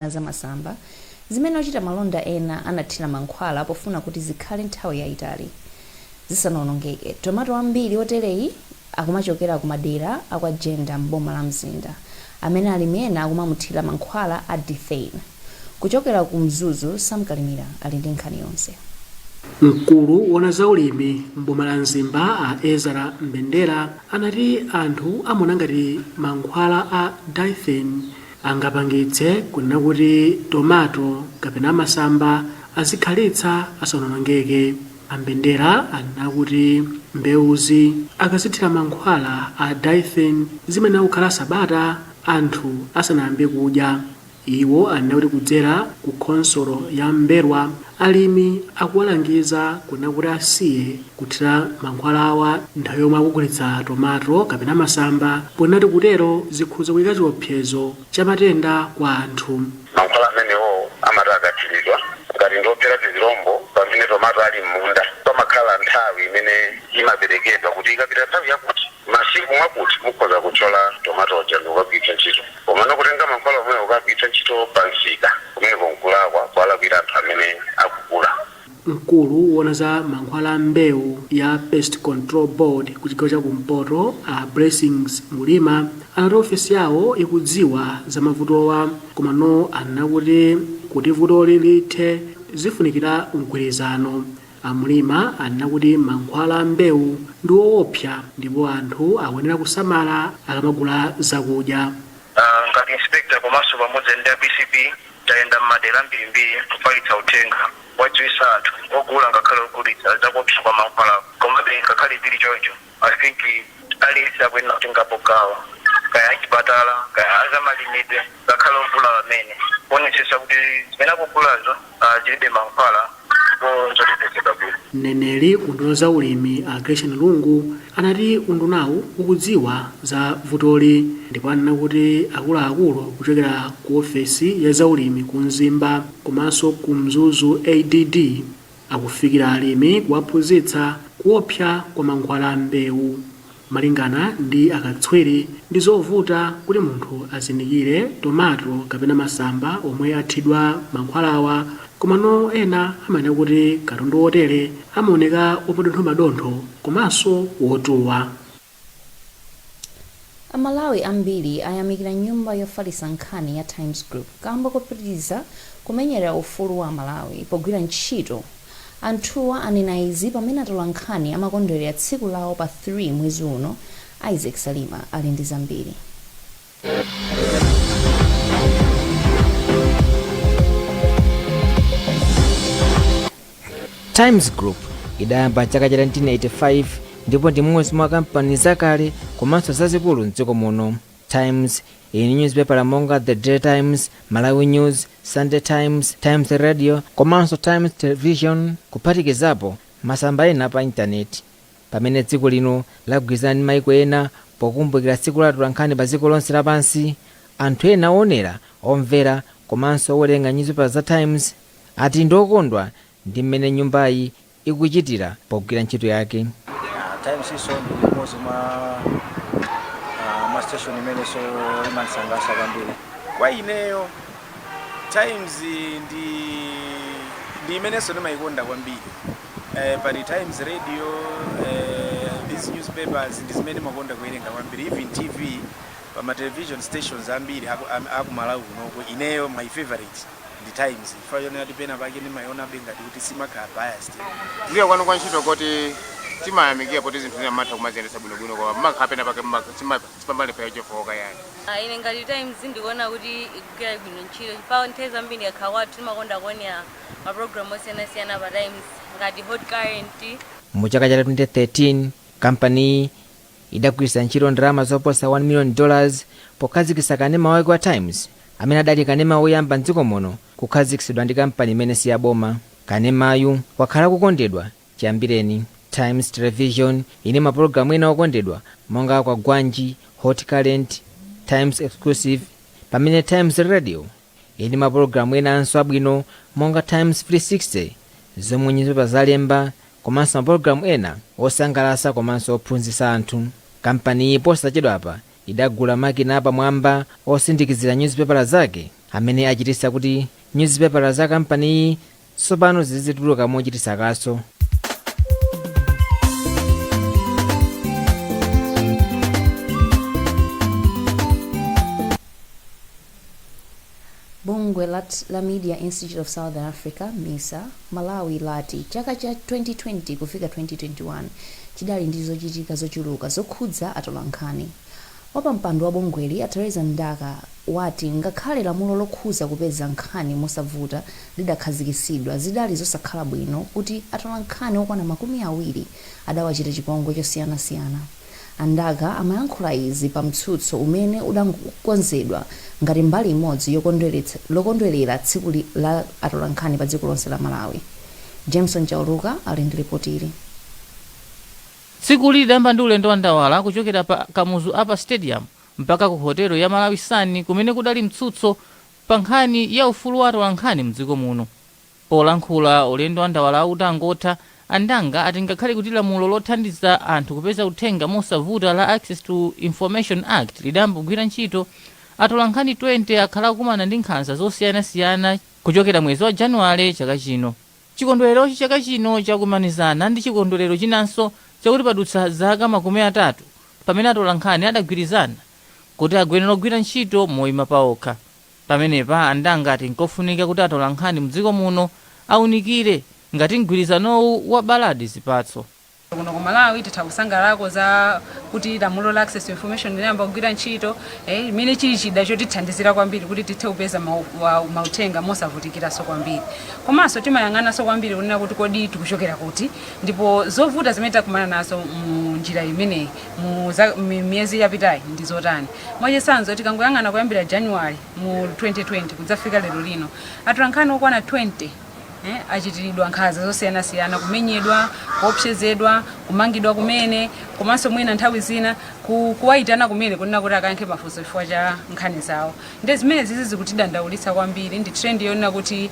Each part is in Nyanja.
Za masamba zimene ochita malonda ena anathira mankhwala pofuna kuti zikhale nthawi yayitali zisanawonongeke. Tomato ambiri otereyi akumachokera ku madera akwa Jenda m'boma la Mzimba, amene alimi ena akumamuthira mankhwala a Dithane. Kuchokera ku Mzuzu, Sam Kalimira ali ndi nkhani yonse. Mkulu woona za ulimi m'boma la Mzimba, a Ezra Mbendera, anati anthu amaona ngati mankhwala a Dithane angapangitse kunena kuti tomato kapena masamba azikhalitsa asanawonongeke. A Mbendera anena kuti mbewuzi akazithira mankhwala a Dithane zimayenera kukhala sabata anthu asanayambe kudya. Iwo anena kuti kudzera ku khonsolo ya M'mbelwa, alimi akuwalangiza kunena kuti asiye kuthira mankhwalawa nthawi yomwe akugulitsa tomato kapena masamba, ponena kuti kutero zikhoza kuyika chiopsezo cha matenda kwa anthu. Mankhwala amenewo amati akathiridwa, ngati ndiophera tizilombo, pamene tomato ali m'munda pamakhala nthawi imene imaperekedwa kuti ikapita nthawi yakuti, masiku mwakuti, mukhoza kuthyola tomato uja ndikukagwiritsa ntchito. Komano kutenga mankhwala omwewo kukagwiritsa ntchito pa msika, kumeneko nkulakwa, kuwalakwira anthu amene akugula. Mkulu woona za mankhwala a mbewu ya Pest Control Board ku chigawo cha kumpoto, a Blessings Mulima, anati ofesi yawo ikudziwa za mavutowa, komano anena kuti vutoli lithe zifunikira mgwirizano. A Mulima anena kuti mankhwala a mbewu ndi woopsa ndipo anthu akuyenera kusamala akamagula zakudya. Ngati inspector komanso pamodzi ndi a PCB, tayenda m'madera ambirimbiri kufalitsa uthenga wadziwitsa anthu ogula ngakhale ogulitsa zakuopsa kwa mankhwala. Komabe ngakhale zili choncho, I think aliyense akuyenera kutengapo gawo, kaya achipatala, kaya azamalimidwe, ngakhale ogula amene, kuonetsetsa kuti zimene akugulazo zilibe mankhwala ndipo zotetezedwa bwino. Mneneri ku unduna za ulimi, a Grecian Lungu, anati undunawu ukudziwa za vutoli ndipo anena kuti akuluakulu kuchokera ku ofesi ya zaulimi ku Mzimba komanso ku Mzuzu ADD akufikira alimi kuwaphunzitsa kuopsa kwa mankhwala a mbewu. Malingana ndi akatswiri, ndi zovuta kuti munthu azindikire tomato kapena masamba omwe athidwa mankhwalawa, komano ena amanena kuti katundu wotere amaoneka wamadonthomadontho komanso wotuwa. Amalawi ambiri ayamikira nyumba yofalitsa nkhani ya Times Group kamba kopitiriza kumenyera ufulu wa Amalawi pogwira ntchito. Anthuwa anena izi pamene atolankhani amakondwerera tsiku lawo pa 3 mwezi uno. Isaac Salima ali ndi zambiri. Times Group idayamba chaka cha 1985 ndipo ndi mmodzi mwa kampani zakale komanso zazikulu mdziko muno. Times ili newspaper monga The Daily Times, Malawi News, Sunday Times, Times Radio komanso Times Television, kuphatikizapo masamba ena pa intaneti. Pamene dziko lino lagwirizana ndi maiko ena pokumbukira tsiku la atolankhani pa dziko lonse lapansi, anthu ena oonera, omvera komanso owerenga newspaper za Times ati ndi okondwa ndi mmene nyumbayi ikuchitira pogwira ntchito yake. Times iso ndi imodzi mwa station imenenso imandisangalatsa kwambiri. Kwa ineyo, Times ndi imenenso ndimayikonda kwambiri. Pali Times Radio, these newspapers ndi zimene ndimakonda kuwerenga kwambiri. Even TV, pa television stations ambiri aku Malawi kunoko, ineyo my favorite ndi Times, chifukwa chonena kuti pena pake ndimayionabe ngati kuti simakhala biased. Kugwira kwanu kwa ntchito koti timayamikira, poti zinthu zina mmatha kumaziyendetsa bwinobwino, koma mmakhala pena pake simapambane chofowoka yani. Ine ngati Times ndikuona kuti ikugwira bwino ntchito, chifukwa nthawi zambiri ndikakhala kwathu timakonda kuonera mapulogalamu osiyanasiyana pa Times ngati Hot Current. Mu chaka cha 2013, kampaniyi idagwiritsa ntchito ndalama zoposa $1 million pokhazikitsa kanema wake wa Times, amene adali kanema woyamba mdziko muno kukhazikitsidwa ndi kampani imene si yaboma. Kanemayu wakhala kukondedwa chiyambireni. Times Television ine mapulogalamu ena okondedwa monga Kwagwanji, Hot Current, Times Exclusive, pamene Times Radio ili mapulogalamu enanso abwino monga Times 360, zomwe newspaper zalemba, komanso mapulogalamu ena osangalatsa komanso ophunzitsa anthu. Kampaniyi posachedwapa idagula makina apamwamba osindikizira newspaper zake. Amene achititsa kuti nyuzipepala za kampaniyi tsopano zizituluka mochititsa kaso. Bungwe la Media Institute of Southern Africa, MISA, Malawi lati chaka cha 2020 kufika 2021 chidali ndi zochitika zochuluka zokhudza atolankhani. Wapampando wa bungweli, a Theresa Ndaka, wati ngakhale lamulo lokhuza kupeza nkhani mosavuta lidakhazikitsidwa, zidali zosakhala bwino kuti atolankhani okwana 20 adawachita chipongwe chosiyanasiyana. A Ndaka amayankhula izi pa mtsutso umene udakonzedwa ngati mbali imodzi lokondwerera tsiku la atolankhani pa dziko lonse la Malawi. Jameson Chauluka ali ndi ripoti ili. Tsikuli lidayamba ndi ulendo wa ndawala kuchokera pa Kamuzu Upper Stadium mpaka ku hotelo ya Malawi Sun kumene kudali mtsutso pa nkhani ya ufulu wa atolankhani mdziko muno. Polankhula ulendo wa ndawala utangotha, a Ndanga ati ngakhale kuti lamulo lothandiza anthu kupeza uthenga mosavuta la Access to Information Act lidayamba kugwira ntchito, atolankhani 20 akhala akukumana ndi nkhanza zosiyanasiyana kuchokera mwezi wa Januwale chaka chino. Chikondwererochi chaka chino chakumanizana ndi chikondwerero chinanso chakuti padutsa zaka 30 pamene atolankhani adagwirizana kuti akuyenera kugwira ntchito moima paokha. Pamenepa a Ndanga ati nkofunika kuti atolankhani mdziko muno aunikire ngati mgwirizanowu wabaladi zipatso. Kuno ku Malawi titha kusangalalako za kuti lamulo la Access to Information linayamba kugwira ntchito, imene chili chida chotithandizira kwambiri kuti tithe kupeza mauthenga mosavutikiranso kwambiri. Komanso timayang'ananso kwambiri kunena kuti kodi tikuchokera kuti, ndipo zovuta zimene takumana nazo mu njira imeneyi mu miyezi yapitayi ndi zotani. Mwachitsanzo, tikangoyang'ana kuyambira January mu 2020 kudzafika lero lino, atolankhani okwana 20 achitiridwa nkhanza zosiyanasiyana, kumenyedwa, kuopsezedwa, kumangidwa kumene, komanso mwina nthawi zina kuwayitana kumene kunena kuti akayankhe mafunso chifukwa cha nkhani zawo. Ndiye zimene zizi zikutidandaulitsa kwambiri. Ndi trend yonena kuti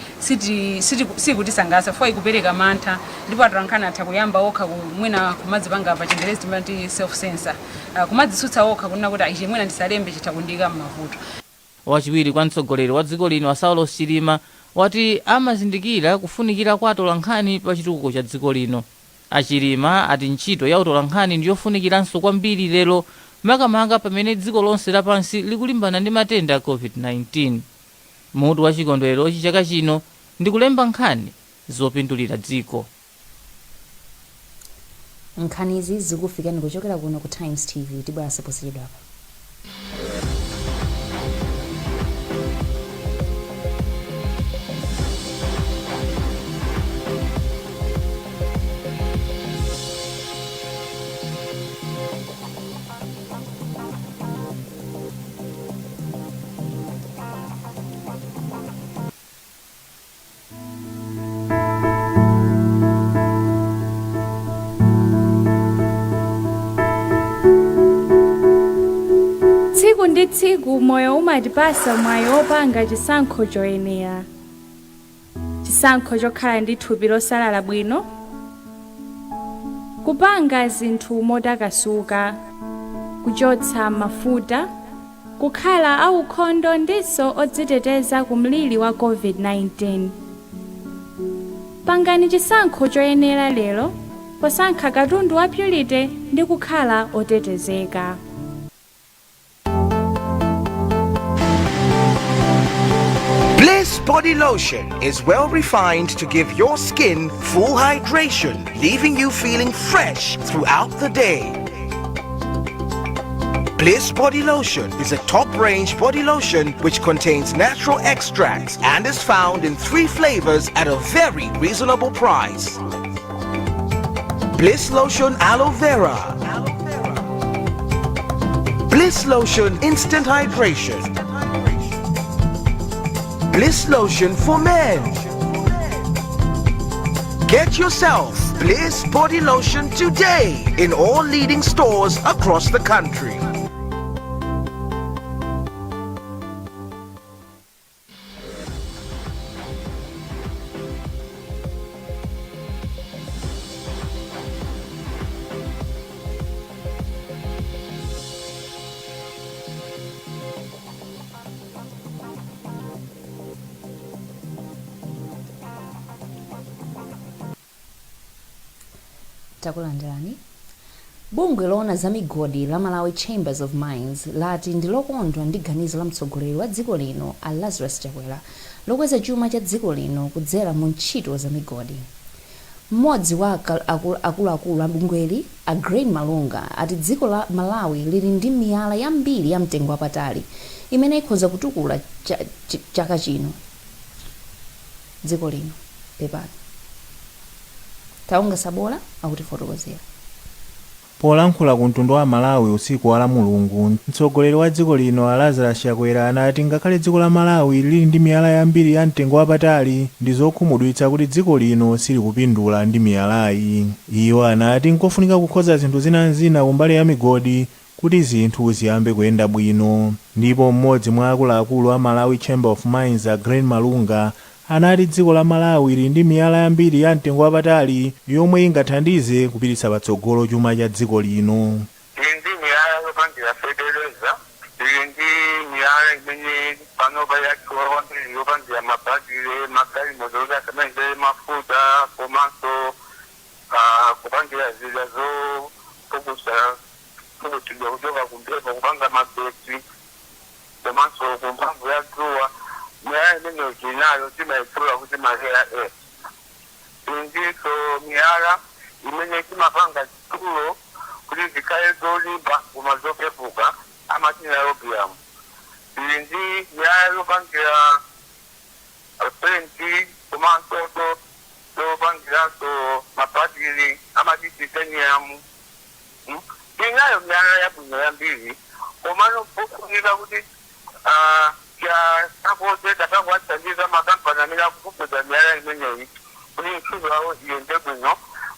sikutisangalatsa chifukwa ikupereka mantha, ndipo atolankhani atha kuyamba okha mwina kumadzipanga, pa Chingerezi timati self censor, kumadzitsutsa okha kunena kuti ichi mwina ndisalembe, chitha kundiyika m'mavuto. Wachiwiri kwa mtsogoleri wa dziko lino a Saulos Chilima wati amazindikira kufunikira kwa atolankhani pa chitukuko cha dziko lino. A Chilima ati ntchito ya utolankhani ndiyofunikiranso kwambiri lero, makamaka pamene dziko lonse lapansi likulimbana ndi matenda a COVID-19. Mutu wa chikondwererochi chaka chino ndi kulemba nkhani zopindulira dziko. Nkhanizi zikufikani kuchokera kuno ku Times TV. Tibweranso posachedwapa. Tsiku ndi tsiku moyo umatipasa mwayi wopanga chisankho choyenera, chisankho chokhala ndi thupi losalala bwino, kupanga zinthu motakasuka, kuchotsa mafuta, kukhala aukhondo ndinso odziteteza ku mliri wa COVID-19. Pangani chisankho choyenera lero posankha katundu wa Purity ndi kukhala otetezeka. Bliss Body Lotion is well refined to give your skin full hydration, leaving you feeling fresh throughout the day. Bliss Body Lotion is a top-range body lotion which contains natural extracts and is found in 3 flavors at a very reasonable price. Bliss Lotion Aloe Vera, Bliss Lotion Instant Hydration, Bliss Lotion for Men. Get yourself Bliss Body Lotion today in all leading stores across the country. Takulandirani. Bungwe loona za migodi la Malawi Chambers of Mines lati ndi lokondwa ndi ganizo la mtsogoleri wa dziko lino a Lazarus Chakwera lokweza chuma cha dziko lino kudzera mu ntchito za migodi. Mmodzi wa akuluakulu a bungweli, a Grain Malunga, ati dziko la Malawi lili ndi miyala yambiri ya mtengo wapatali imene ikhoza kutukula chaka chino dziko lino. Pepani. Taonga Sabola akutifotokozera. Polankhula ku mtundu wa Malawi usiku wa Lamulungu, mtsogoleri wa dziko lino a Lazarus Chakwera anati ngakhale dziko la Malawi lili ndi miyala yambiri ya mtengo wapatali, ndi zokhumudwitsa kuti dziko lino silikupindula ndi miyalayi. Iwo anati nkofunika kukonza zinthu zinazina kumbali ya migodi kuti zinthu ziyambe kuyenda bwino. Ndipo mmodzi mwa akuluakulu a Malawi Chamber of Mines, a Grain Malunga, anati dziko la Malawi lili ndi miyala yambiri ya mtengo wapatali yomwe ingathandize kupititsa patsogolo chuma cha dziko lino. Tili ndi miyala yopangira feteleza, tili ndi miyala imene panopa yatchuka kwambiri yopangira mabatire, magalimoto kuti asamayendere mafuta, komanso kupangira zida zopukusa pukusidwa kuchoka kumphepo kupanga magetsi, komanso ku mphamvu ya dzuwa. Miyala imeneyo tinayo, timayitchula kuti ma rare earth. Tili ndinso miyala imene timapanga zitsulo kuti zikhale zolimba koma zopepuka, amati niobium. Tili ndi miyala yopangira penti komanso yopangiranso mabatiri, amati titanium. Tinayo miyala yabwino yambiri, komano pofunika kuti tiasapote kapena kuwathandiza makampani amene akufufuza miyala imeneyi kuti ntchito yawo iyende bwino,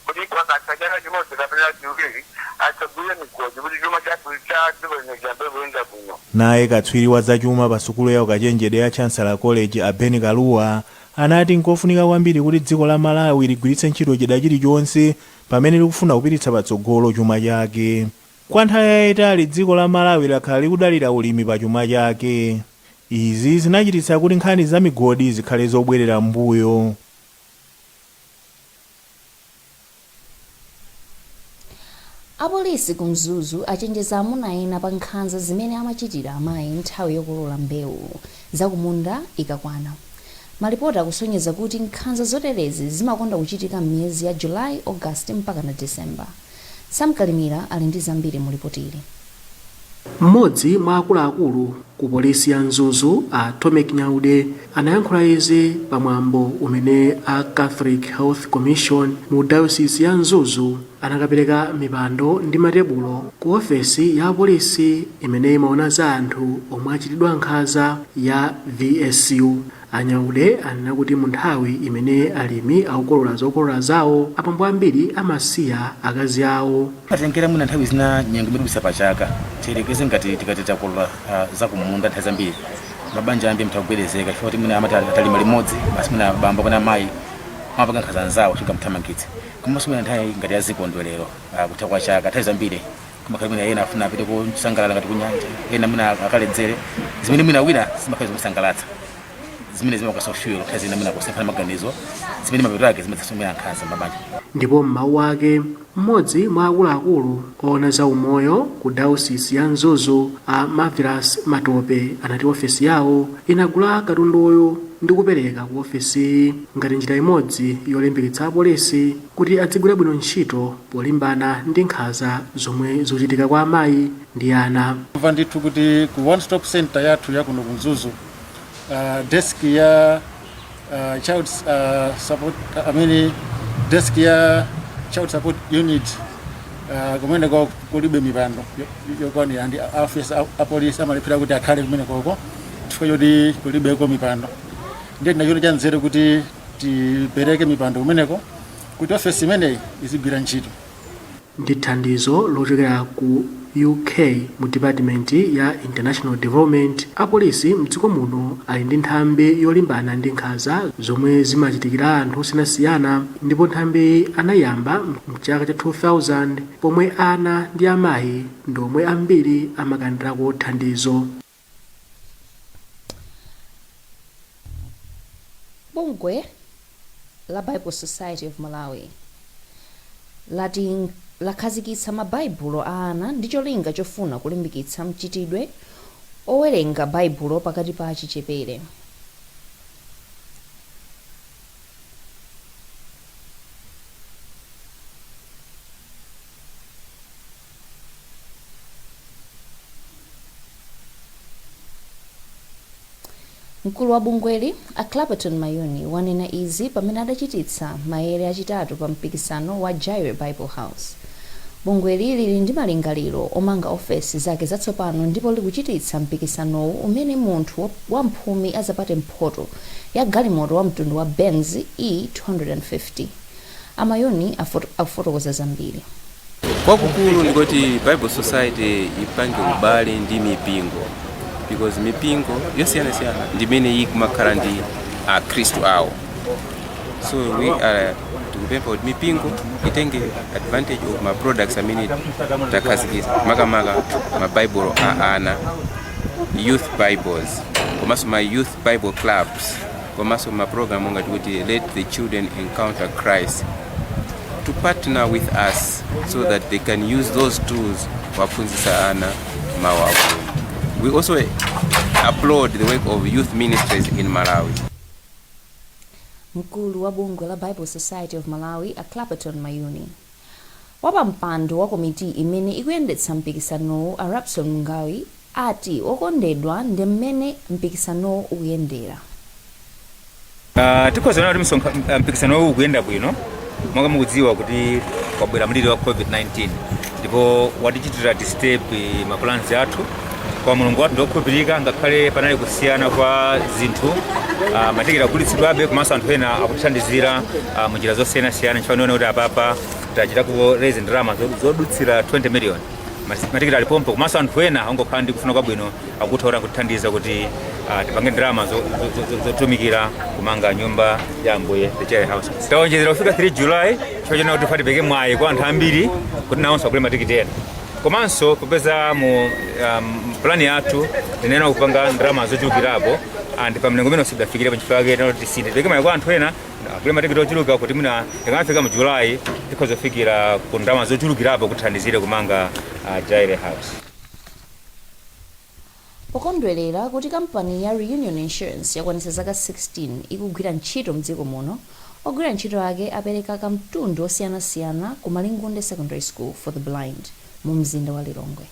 kuti pakatha chaka chimodzi kapena ziwiri atsegule migodi kuti chuma chathu cha dziko lino chiyambe kuyenda bwino. Naye katswiri wa zachuma pa sukulu ya ukachenjede ya Chancellor College, a Ben Kaluwa, anati nkofunika kwambiri kuti dziko la Malawi ligwiritse ntchito chida chilichonse pamene likufuna kupititsa patsogolo chuma chake. Kwa nthawi yayitali dziko la Malawi lakhala likudalira ulimi pa chuma chake. Izi zinachititsa kuti nkhani za migodi zikhale zobwerera m'mbuyo. Apolisi ku Mzuzu achenjeza amuna ena pa nkhanza zimene amachitira amayi nthawi yokolola mbewu zakumunda ikakwana. Malipoti akusonyeza kuti nkhanza zoterezi zimakonda kuchitika m'miyezi ya July, August mpakana December. Sam Kalimira ali ndi zambiri mu lipotili. Mmodzi mwa akuluakulu ku polisi ya Mzuzu, a Tomek Nyaude, anayankhula izi pa mwambo umene a Catholic Health Commission mu dayosisi ya Mzuzu anakapereka mipando ndi matebulo ku ofesi ya apolisi imene imaona za anthu omwe achitidwa nkhanza ya VSU. A Nyaude anena kuti mu nthawi imene alimi akukolola zokolola zawo, abambo ambiri amasiya akazi awo. Atengera mwina nthawi zina nyengo imene tikudutsa pa chaka, tiyerekeze ngati tikati takolola zakumunda, nthawi zambiri mabanja ambiri amatha kugwedezeka chifukwa kuti mwina amati atalima limodzi basi, mwina abambo kapena amayi amapanga nkhanza anzawo chingamthamangitse. Komanso mwina nthawi ngati ya zikondwerero, kutha kwa chaka, nthawi zambiri kumakhala mwina ena afuna apite kusangalala ngati kunyanja, ena mwina akaledzere, zimene mwina wina zimakhala zomusangalatsa, zimene zimakasa fuel nthawi zina mwina kusemphana maganizo, zimene mapeto ake zimadzetsa mwina nkhanza m'mabanja. Ndipo m'mawu ake, mmodzi mwa akuluakulu oona za umoyo ku dayosisi ya Mzuzu, a Marvelous Matope, anati ofesi yawo inagula katunduyu ndi kupereka ku ofesiyi ngati njira imodzi yolimbikitsa apolisi kuti adzigwira bwino ntchito polimbana ndi nkhanza zomwe zikuchitika kwa amayi ndi ana. Mva ndithu kuti ku one stop center yathu ya kuno ku Mzuzu, desk ya child support, I mean desk ya child support unit, kumeneko kulibe mipando yokwanira ndi officer apolisi amalephera kuti akhale kumenekoko chifukwa choti kulibeko mipando. Ndiye tinachiona cha nzeru kuti tipereke mipando kumeneko kuti ofesi imeneyi izigwira ntchito. Ndi thandizo lochokera ku UK mu department ya International Development, apolisi mdziko muno ali ndi nthambi yolimbana ndi nkhanza zomwe zimachitikira anthu osiyanasiyana, ndipo nthambiyi anayamba mchaka cha 2000 pomwe ana ndi amayi ndi omwe ambiri amakalandirako thandizo. Bungwe la Bible Society of Malawi Lati lakhazikitsa mabaibulo a ana ndi cholinga chofuna kulimbikitsa mchitidwe owerenga baibulo pakati pa achichepere. Mkulu wa bungweli, a Clapperton Mayuni, wanena izi pamene adachititsa maere achitatu pa mpikisano wa Jireh Bible House. Bungweli lili ndi malingaliro omanga ofesi zake zatsopano ndipo likuchititsa mpikisanowu umene munthu wamphumi azapate mphoto ya galimoto wa mtundu wa Benz E250. A Mayuni akufotokoza zambiri. Kwakukulu ndikoti Bible Society ipange ubale ndi mipingo, because mipingo yosiyanasiyana ndimene ikumakhala ndi akhristu awo. So we are tikupempha kuti mipingo itenge advantage of ma products amene takhazikitsa, makamaka mabaibulo a ana, youth bibles, komanso ma youth bible clubs, komanso ma program monga tikuti Let the Children Encounter Christ, to partner with us so that they can use those tools kuwaphunzitsa ana mawu a Mulungu. We also applaud the work of youth ministries in Malawi. Mkulu wa bungwe la Bible Society of Malawi, a Clapperton Mayuni. Wapampando wa komiti imene ikuyendetsa mpikisanowu, a Rapson Mungawi, ati okondedwa ndi mmene mpikisanowu ukuyendera. Tikhoza kunena kuti mpikisano uwu ukuyenda bwino. Monga mukudziwa kuti kwabwera mliri wa COVID-19 ndipo watichitira disturb ma plans athu, koma Mulungu wathu ndiokhulupirika. Ngakhale panali kusiyana kwa zinthu, matikiti akugulitsidwabe, komanso anthu ena akutithandizira munjira zosiyanasiyana. Nchifukwa ndione kuti apapa tachitako raise ndalama zodutsira 20 million. Matikiti alipompo, komanso anthu ena angokhala ndi kufuna kwabwino akutha kuthandiza kuti tipange ndalama zotumikira kumanga nyumba ya Ambuye, the Jireh House. Tawonjezera kufika 3 July chifukwa chonena kuti tipereke mwayi kwa anthu ambiri kuti nawonso agule matikiti ena, komanso popeza mu plan yathu tinena kupanga ndalama zochulukirapo and pa mlingo umene sidafikirepo, nchifukwa chake tinoti tisinthe, tipereke mwayi kwa anthu ena agule matikiti ochuluka kuti mwina tikamafika mu July tikhoza kufikira ku ndalama zochulukirapo kuthandizire kumanga Jireh House. Pokondwerera kuti kampani ya Reunion Insurance yakwanitsa zaka 16 ikugwira ntchito mdziko muno, ogwira ntchito ake apereka kamtundu osiyanasiyana ku Malingunde Secondary School for the Blind mu mzinda wa Lilongwe.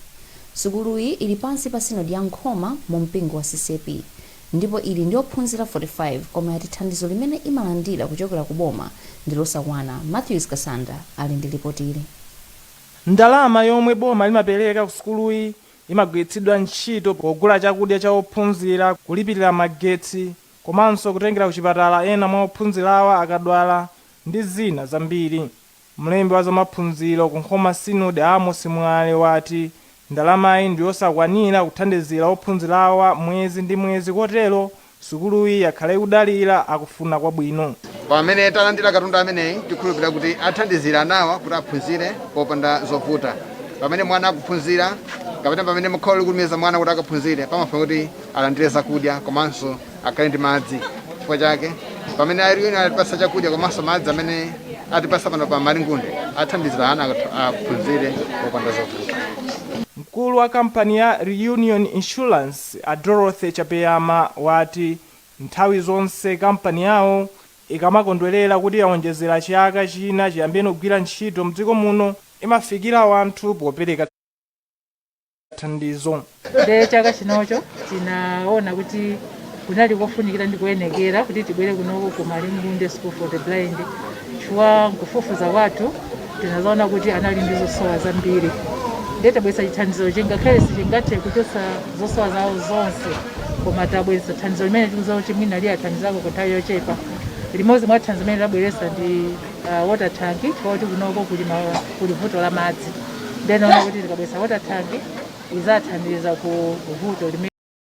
Sukuluyi ili pansi pa sinodi ya Nkhoma mu mpingo wa CCAP ndipo ili ndi ophunzira 45, koma yati thandizo limene imalandira kuchokera ku boma ndi losakwana. Matthews Kasanda ali ndi ripoti ili. Ndalama yomwe boma limapereka ku sukuluyi imagwiritsidwa ntchito pogula chakudya cha ophunzira, kulipirira magetsi, komanso kutengera kuchipatala ena mwa ophunzirawa akadwala ndi zina zambiri. Mlembi wa zamaphunziro ku Nkhoma Synod, Amos Mwale, wati ndalamayi ndiyosakwanira kuthandizira ophunzirawa mwezi ndi mwezi, kotero sukuluyi yakhala ikudalira akufuna kwabwino. Pamene talandira katundu ameneyi, tikhulupirira kuti athandizira anawa kuti aphunzire popanda zovuta. Pamene mwana akuphunzira kapena pamene kholo likutumiza mwana kuti akaphunzire, pamafuna kuti alandire zakudya komanso akhale ndi madzi. Chifukwa chake pamene a Reunion atipasa chakudya komanso madzi amene atipasa pano pa Malingunde, athandizira ana aphunzire popanda zovuta. Mkulu wa kampani ya Reunion Insurance, a Dorothy Chapeyama, wati nthawi zonse kampani yawo ikamakondwerera kuti yawonjezera chaka china chiyambeni kugwira ntchito mdziko muno, imafikira wanthu popereka thandizo. Nde chaka chinocho tinaona kuti kunali kofunikira ndi kuyenekera kuti tibwere kunoko ku Malingunde School for the Blind, chifukwa nkufufuza kwathu tinazaona kuti anali ndi zosowa zambiri. Ndiye tabweretsa chithandizo, chingakhale sichingathe kuchotsa zosowa zawo zonse, koma tabweretsa thandizo limene tikudziwa kuti mwina liyathandizako ku nthawi yochepa. Limodzi mwa thandizo limene tabweretsa ndi water tank, chifukwa kuti kunoko kuli vuto la madzi. Ndiye tinaona kuti tikabweretsa water tank izathandiza ku vuto limene.